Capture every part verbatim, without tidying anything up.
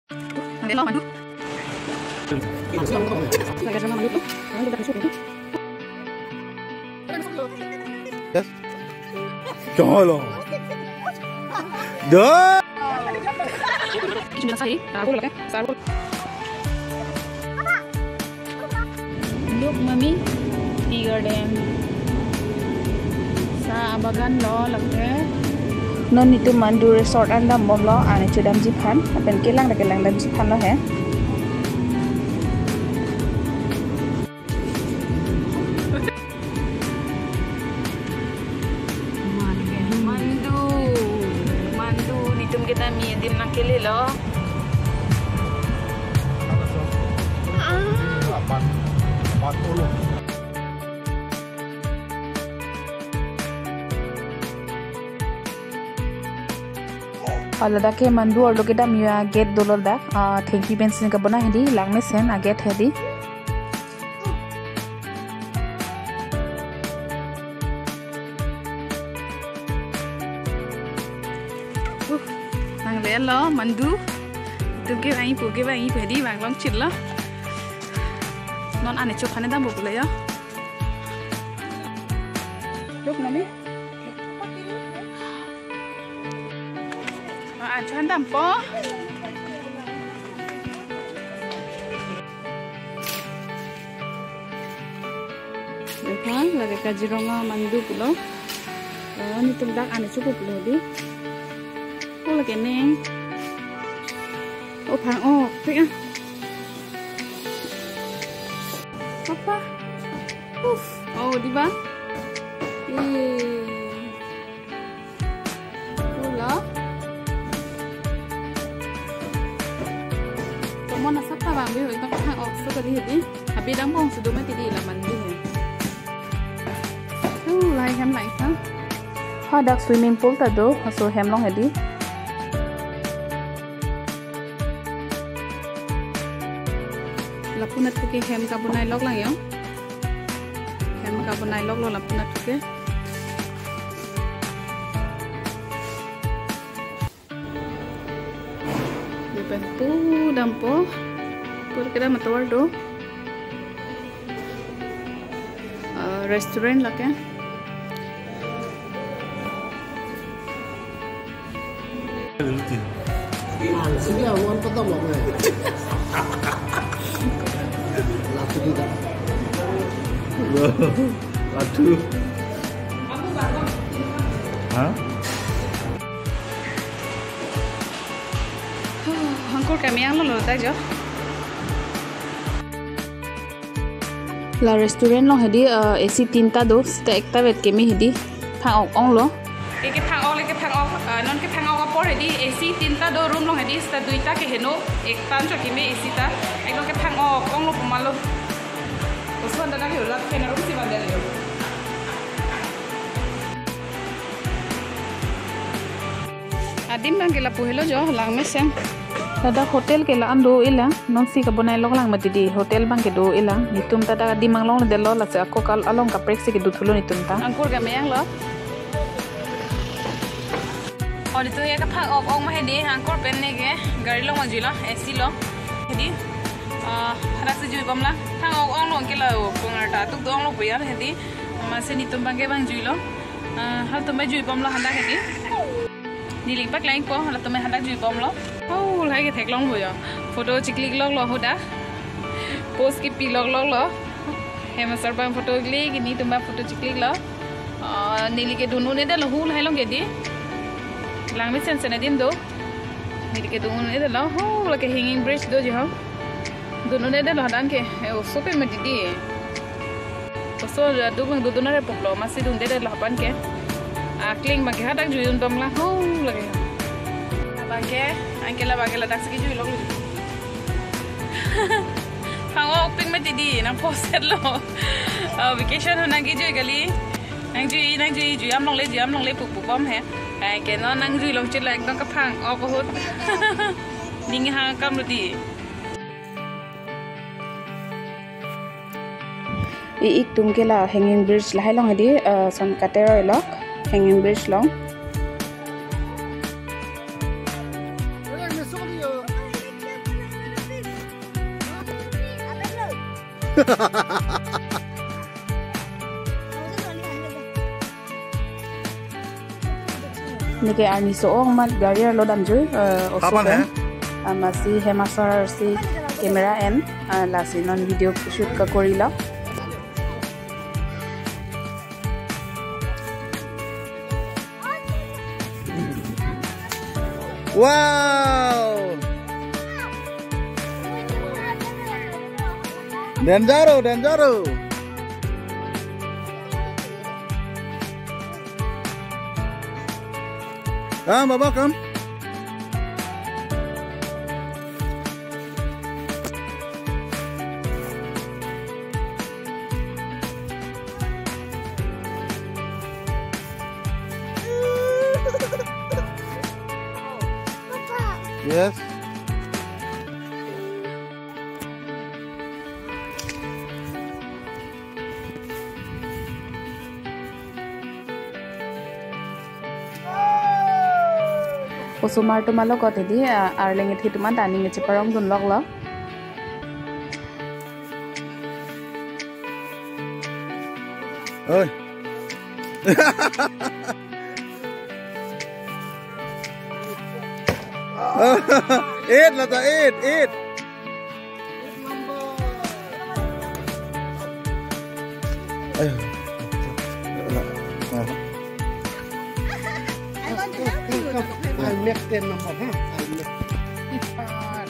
Nang delo mandu. Yes. Cholo. Dah. Look, mommy, tea garden. Sa abagan lo lake. Non netum Mandu Resort an dambomlo, an chedamji aphan. Lapen kelang ta kelangdamji aphan lo he. Mandu, mandu, netum kedam adim nangkelelo. Ah. Ladak ke mandu arlo kedam agate dolo ladak. Ah, thengpi pensi kabonai hedi, langmesen agate hedi. Uh, nanglelo mandu. Netum kevangji pu, kevangji pu hedi, vanglongchitlo. Non an kecho aphan dampo pulo yo. Look, mommy. Ah, an kecho aphan dampo. Ephan, lake Kaziranga mandu pulo. Eh, netum dak an kecho pu pulo di. Oh, lake neng. Oh, phang, oh, pik ah. Apa? Uf. Oh, di ba? Ih. Pulo. Tomon asap ta bang bi hoi, bang phang-ok so kali hedi. Abi dambom sudo mati di la mandu he. Oh, lahai hem lahai ha. Hadak swimming pool ta do, halaso hem along hedi. Lapu nat ke hem kabonai lok lang yo. Hem kabonai loklo lapu nat ke. Lapen pu dampo. Pur kedam atovar do. Ah, restaurant lake. Ah, sini awan kota mau. Langsung kita. Aduh. Hah? Angkur kami anglo lo ta jo. La restaurant along hedi, eh, A C tinta do, seta ekta vet keme hedi, phang-ok onglo. Ke kephang-ok, le kephang-ok, eh, non kephang-ok apor hedi, A C tinta do room along hedi, seta duita keheno, ekta anchot keme A C ta, ekdom kephang-ok onglo pu ma lo. Oso anda na ke ula kena room si banda le. Adim abang ke lapu helo jo, langmesen. Ladak hotel ke la-an do-e lang, non si kabonai lok lang mati di, hotel abang ke do-e lang. Netum ta dak adim anglong delo, lasi ako kal along kaprek si kedo thulo netum ta. Angkur kami anglo. Oh, netum ya kephang-ok ong ma hedi, angkur pen ne ke gari along manjui lo, A C lo. Hedi, ah, hadak si jui bom lang. Phang-ok onglo ke la, pung arta atuk do onglo pu ya hedi. Amatsi netum abang ke abang jui lo. Ah, halatum abang jui bomlo hadak hedi. Neli paklang po, halatum abang hadak jui bomlo. Oh, lahai ke theklong bo yo. Photo chiklik loklo hadak. Pose kepi lokloklo. Hem asar abang photo klik, netum abang photo chikliklo. Ah, neli ke dun un-edetlo hu lahai along ke di. Langmesen sen adim do. Neli ke dun un-edetlo. Hu, lake hanging bridge do jo. Dun un-edetlo hadak ke. Eh, oso pik mati di. Oso aduk abang dodun are poklo, amatsi dundedetlo hadak ke. Akling abang ke hadak jui un bom lang ho lake. Abang ke, anke la abang ke ladak si kejui lok. Phang-ok pik mati di, nang poset lo. Ah, vacation ho nang kejui kali. Nangjui, nangjui, jui am longle, jui am longle pu pu bom he. Anke non nangjui longchitlo, ekdom kephang-ok ahut. Ning hang akam lo di. I-ik atum ke la hanging bridge lahai along hedi, eh, son kateroi lok hanging bridge along. Neke arni so-ong amat gari arlo damjui, eh, oso Kapan pen. Hai? Ah, masi hem asar si camera en, ah, lasi non video shoot kakorilo. Wow! Dangerous, dangerous. Come, Baba, come. Yes. Osomar atum along kot hedi, ah, arleng ithi atum an ta aning cheparong dunloklo. Oi. Eight, lata eight, eight. Ayo. Nah, nah. I want to help you. I'll make ten number, huh? I'll make. It's hard.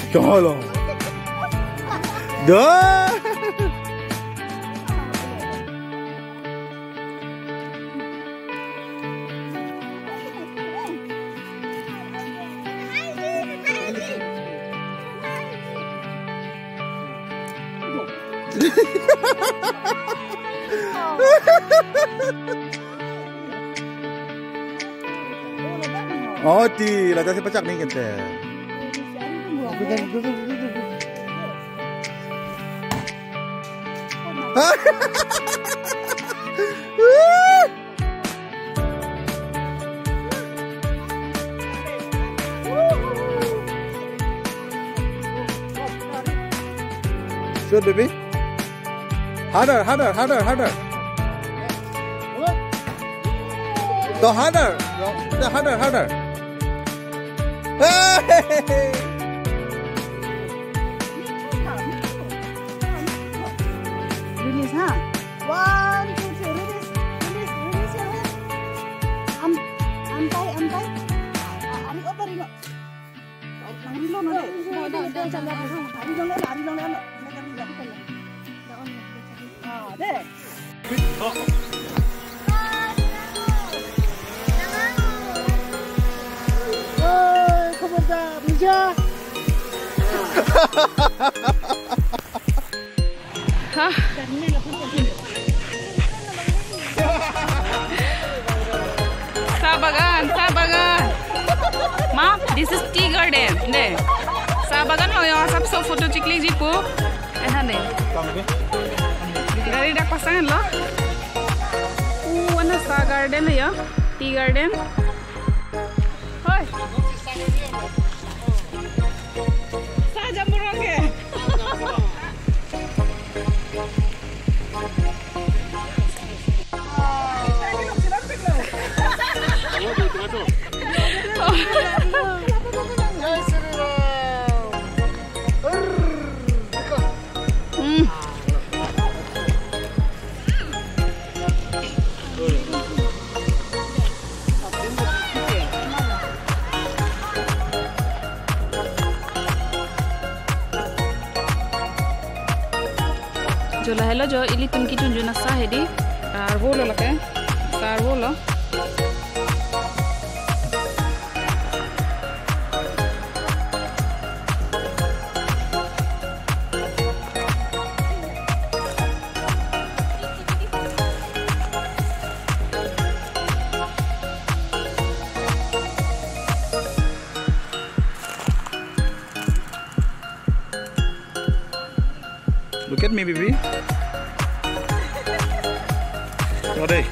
Cholo. Dah. Oh, ti, la ta si pachak ni kente. Sure, baby. Harder, harder, harder, harder. To harder. To harder, harder. Hey! Release, ha? One, two, three. Release, release, release your hand. Am, ampai, ampai. Ah, ah, ari oper ino. Ari lo, no, no. Ari lo, no, no, no. Ah, deh. Oi, khobor da, buja. Ha? Sa bagan, sa bagan. Ma, this is tea garden. Deh. Sa bagan lo yo, asap so photo chiklikji pu. Ehan deh. Gari dak pasang lo. Uh, wana sa garden lo yo. Tea garden. Hoi. Sa jamburo ke. Hmm. Jo lahelo jo, ilitum kechunjun asa hedi. Arvo lo lake. Arvo lo. Look at me, baby. Ode.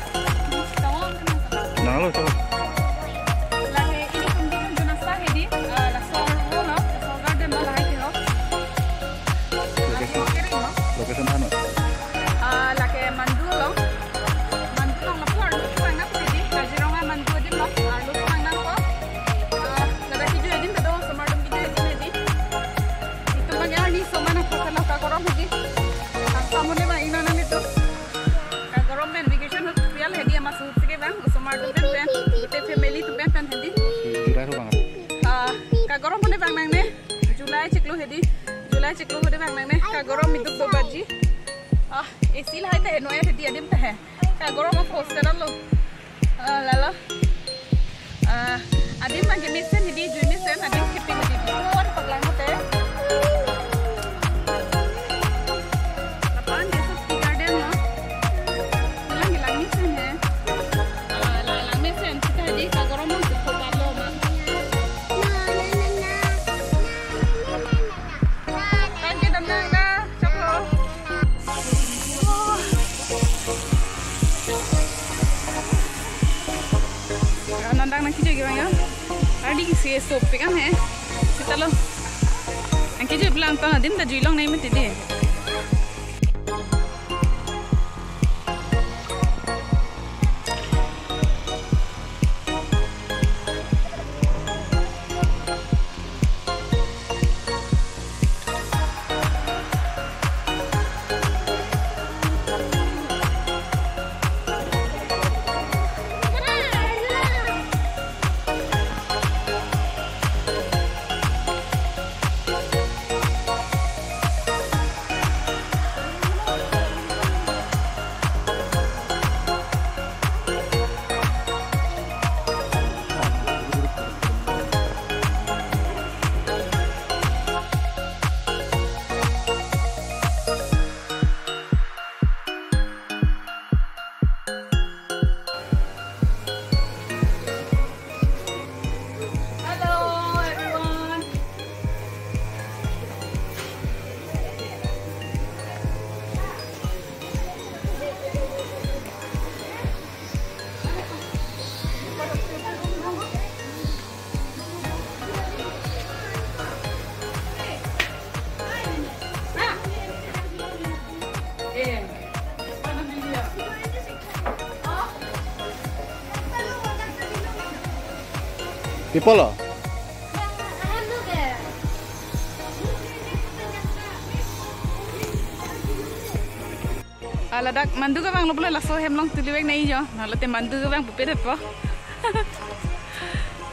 Nanglo, chalo. Lake ili kum kum juna sa hedi, ah, laso arlo lo, laso garden lo lahai ke lo. Location. Location ano? Ah, lake Mandu lo. Mandu lo lapu arlo kelang nang hedi, Kaziranga Mandu adim lo, arlo kelang nang ko. Ah, ladak kejui adim kedo, osomar atum kejui adim hedi. Itum bang arni osomar nang pasal lo, kagorom hedi. Ang samun le bang ingno nanglitum. Kagorom pen vacation hut pial hedi, amat suhut sike bang, osomar atum pen pen, gute family atum pen pen hedi. July ho bang. Ah, kagorom hone bang nangne, July chiklo hedi, July chiklo hone bang nangne, kagorom iduk do baji. Ah, A C lahai ta heno ya hedi adim ta he. Kagorom of hostel lo. Ah, lalo. Ah, adim bang kemesen hedi, jui mesen, adim kepin hedi. Bor paklang mate. Lapan ke so tea garden lo. Lang, lang mesen he. Ah, lang, lang mesen. Sita hedi kagorom lo, sita lo ma. Thank you, Dam Dam Da. Choklo. Ah, non dak nangkejui ke bang ya. Ardi ke si sop pekan he. Sita lo. Nangkejui pulang ta adim ta jui longnang mati di. Hello, everyone. People lo. Ah, ladak Mandu kevang lo pulo, laso hem along tuli vek nai jo. Nalo te Mandu kevang pupe det po.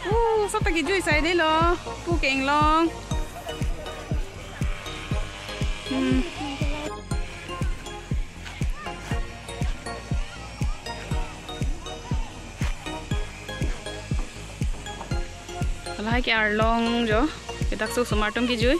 Uh, sota kejui sai dei lo. Pu ke inglong. Hmm. Lahai ke arlong jo, ke dak so osomar atum kejui.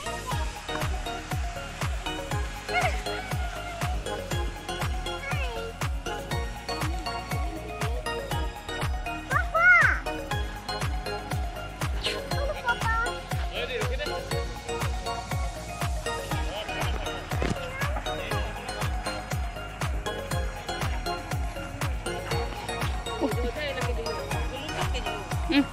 Hmm.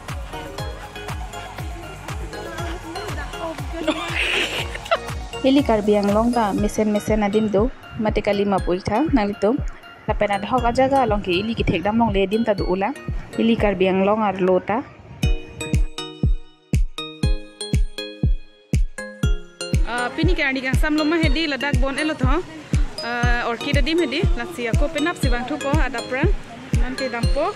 Ili Karbi Anglong ta mesen mesen adim do, mate kali ma pu ik tha nanglitum. Lapen adhok ajaga along ke ili kethek dam longle adim ta do-o lang. Ili Karbi Anglong arlo ta. Ah, pini ke arni kangsam lo ma hedi, ladak bon-et lo tho. Ah, orchid adim hedi, lasi ako penap si vangthupo adap pran. Non ke dampo.